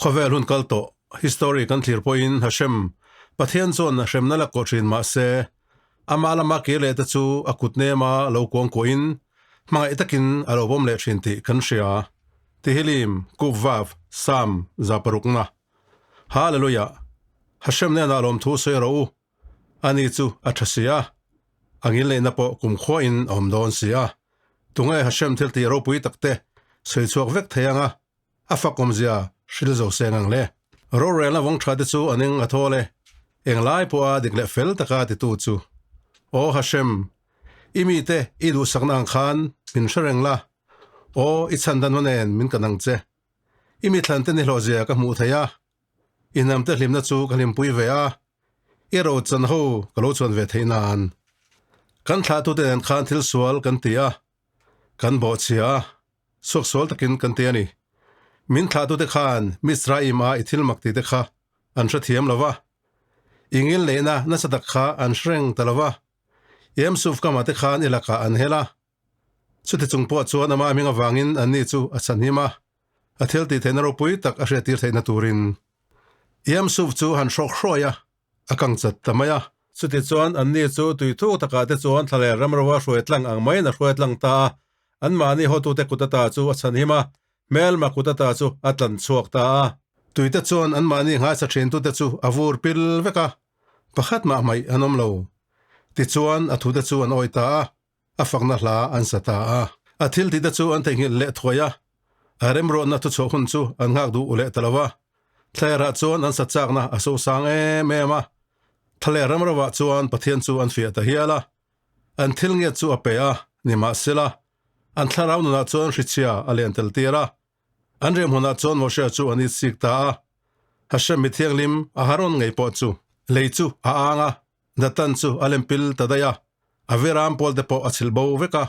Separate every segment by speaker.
Speaker 1: Khawvel hun kal tawh, history kan thlir pawhin Hashem, Pathian chuan hremna la kawh thin mah se, amah lama kir leh te chu a kut nema lo kuang kuahin hmangaih takin a lo bawm leh thin tih kan hria. Tihilim, Kup Vav, Psalm 600 na. Hallelujah! Hashem hnenah lawmthu sawi rawh u, ani chu a tha si a, a ngilneihna pawh kumkhuain a awm dawn si a. Tunge Hashem thiltih ropui takte sawi chhuak vek thei anga A fak awmzia hril zo seng ang le. Rorelna vawng tha te chu an eng a thawl e, englai pawha dik leh fel taka titu chu. Aw Hashem, i mite i duhsakna ang khan min hre reng la, aw i chhan dan hma nen min kan ang che. I mithlan te nihlawhzia ka hmuh thei a, i hnamte hlimna chu ka hlimpui ve a, i ro chan ho ka lo chuan ve theih nan. Kan thlahtute nen khan thil sual kan ti a, Kan bawhchhia a, suaksual takin kan ti a ni. Min thlahtute khan Mizraim-a i thil mak tite kha an hrethiam lo va, i ngilneihna nasa tak kha an hre reng ta lo va, Yemsuf kamah te khan i lakah an hel a. Chuti chung pawh chuan amah hming avangin anni chu a chhanhim a, a thil tih theihna ropui tak a hriattir theihna turin. Yemsuf chu han hrawk hruai a, a kang chat ta mai a. Chutichuan, anni chu tui thuk takah te chuan thlalel ramrova hruai tlang ang maiin a hruai tlang ta a, anmahni hawtute kut ata chu a chhanhim a, hmelma kut ata chu a tlan chhuak ta a. Tuite chuan anmahni nghaisa thintute chu a vur pil vek a, pakhat mah hmaih an awm lo. Tichuan, a thute chu an awih ta a, a fakna hla an sa ta a. A thil tihte chu an theihnghilh leh thuai a, a remruatna thuchhuah hun chu an nghak duh leh ta lo a. Thlerah chuan an sa chakna a sosang em em a, thlaler ramrovah chuan Pathian chu an fiah ta hial a. An thil ngiat chu a pe a, nimahsela, an thlarau nunah chuan hrichhia a len tel tir a. An riahhmunah chuan Moshe chu an itsik ta a, Hashem mi thianghlim Aharon ngei pawh chu lei chu a ang a, Natan chu a lempil ta daih a, a viram pawl te pawh a chhilh bo vek a.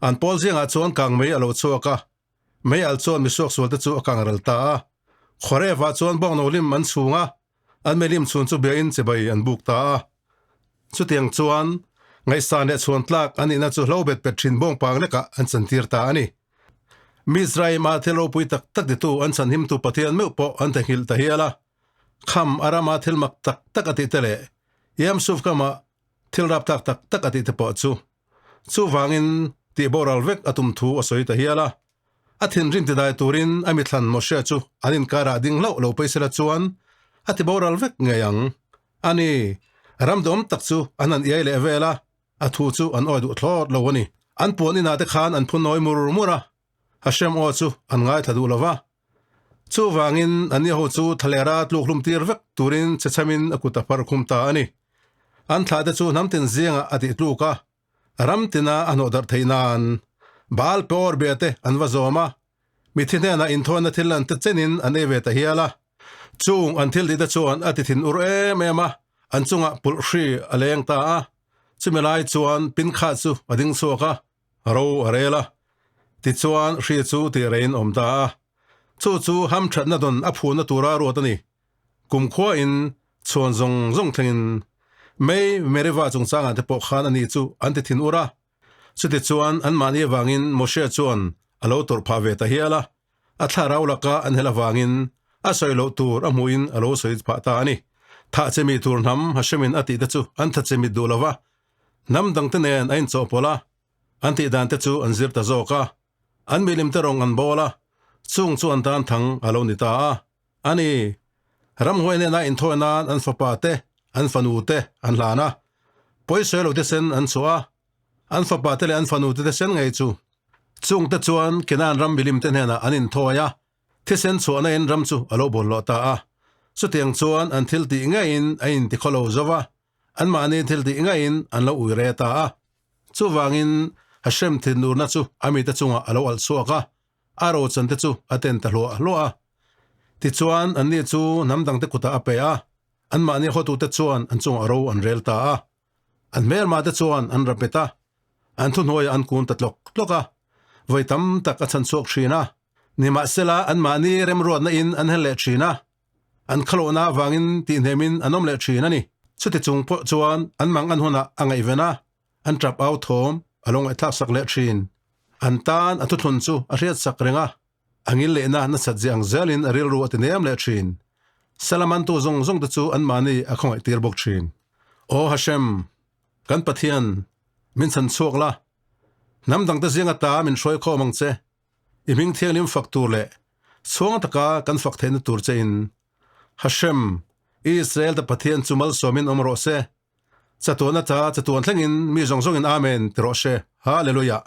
Speaker 1: An pawl zingah chuan kang mei a lo chhuak a, mei al chuan misuaksual te chu a kang ral ta a. Khawrevah chuan bawngno lim an chhung a, an meilim chhun chu biain chibai an buk ta a. Chutiang chuan ngaihsan leh chhuan tlak an nihna chu hlo bet pet thin bawngpang lekah an chantir ta a ni. Mizraim-a thil ropui tak tak titu an chhanhimtu Pathian meuh pawh an theihnghilh ta hial a. Kham a rama thil mak tak tak a tih te leh Yamsuf kama thil rap tak tak tak a tih te pawh chu chuvangin tih boral vek a tum thu a sawi ta hial a. A thinrim tidai turin a mithlan Moshe chu an inkarah ding hlauh lo paisela chuan a ti boral vek ngei ang. A ni, ram duhawm tak chu an han iai leh vel a, a thu chu an awi duh thlawt lo a ni. An puan inah te khan an phunawi mur mur a, Hashem aw chu an ngaithla duh lo va. Chuvangin an Yahu chu thlalera tluk hlum tir vek turin chhechamin a kut a phar khum ta a ni. An thlahte chu hnam tin zingah a tih tluk a, ram tina a hnawh darh theih nan Baal Peor bia te an va zawm a, mithi hnenah inthawnna thil an te chenin an ei ve ta hial a. Chung an thil tihte chuan a ti thin ur em em a, an chungah pulh hri a leng ta a. Chumi lai chuan pin kha chu a ding chhuak a, Ro a rel a, tichuan hri chu tih reiin awm ta a. Chu chu hamthatna dawn a phunna tura ruat a ni. Kumkhuain chhuan zawng zawng thlengin May Meriva chungchangah te pawh khan ani chu an ti thin ur a. Chutichuan anmahni avangin Moshe chuan a lo tawrh phah ve ta hial a, a thlarau laka an hel avangin a sawi loh tur a hmuhin a lo sawi phah ta a ni. Thah chemi tur hnam Hashemin a tihte chu an tha chemit duh lo va, Hnam dangte nen a inchawhpawlh a, an tih dan te chu an zir ta zawk a. An milim te rawng an bawl a, chung chu an tan thang a lo ni ta a. A ni, ramhuai nena inthawi nan an fapa te, an fanu te an hlan a. Pawisawi lo te sen an chhuah a, an fapa te leh an fanu te te sen ngei chu. Chung te chuan Kenan ram milim te hnenah an inthawi a, Thisen chhuahna in ram chu a lo bawlhhlawh ta a. Chutiang chuan an thil tih ngeiin a intikhaw lo zo va, anmahni thil tih ngeiin an lo ui re ta a. Chuvangin Hashem thinurna chu a mite chungah a lo alh chhuak a, a rochan te chu a ten ta hluah hluah a. Tichuan anni chu hnam dangte kutah a pe a, anmahni hawtute chuan an chungah ro an rel ta a. An hmelmah te chuan an rapet a, an thuhnuaiah an kun ta tlawk tlawk a, vawi tam tak a chhan chhuak thin a. Nimahsela, anmahni remruatna in an hel leh thin a, an khalohna avangin tihhnemin an awm leh thin a ni. Chuti chung pawh chuan an mang an hunah a ngaihven a, an tap au thawm a lo ngaihthlak sak leh thin. An tan a thuthlun chu a hriat sak reng a. A ngil lehna nasat zia ang zelin a rilru a ti nem leh thin. Salamantu zawng zawng te chu anmahni a khawngaih tir bawk thin. Aw Hashem, kan Pathian, min chhan chhuak la, hnam dangte zinga ta min hruai khawm ang che. I hming thianghlim fak tur leh chhuang taka kan fak theihna tur che in Hashem, Israel te Pathian chu malsawmin awm rawh se. Chatuan ata chatuan thlengin mi zawng zawngin Amen ti rawh se. Hallelujah.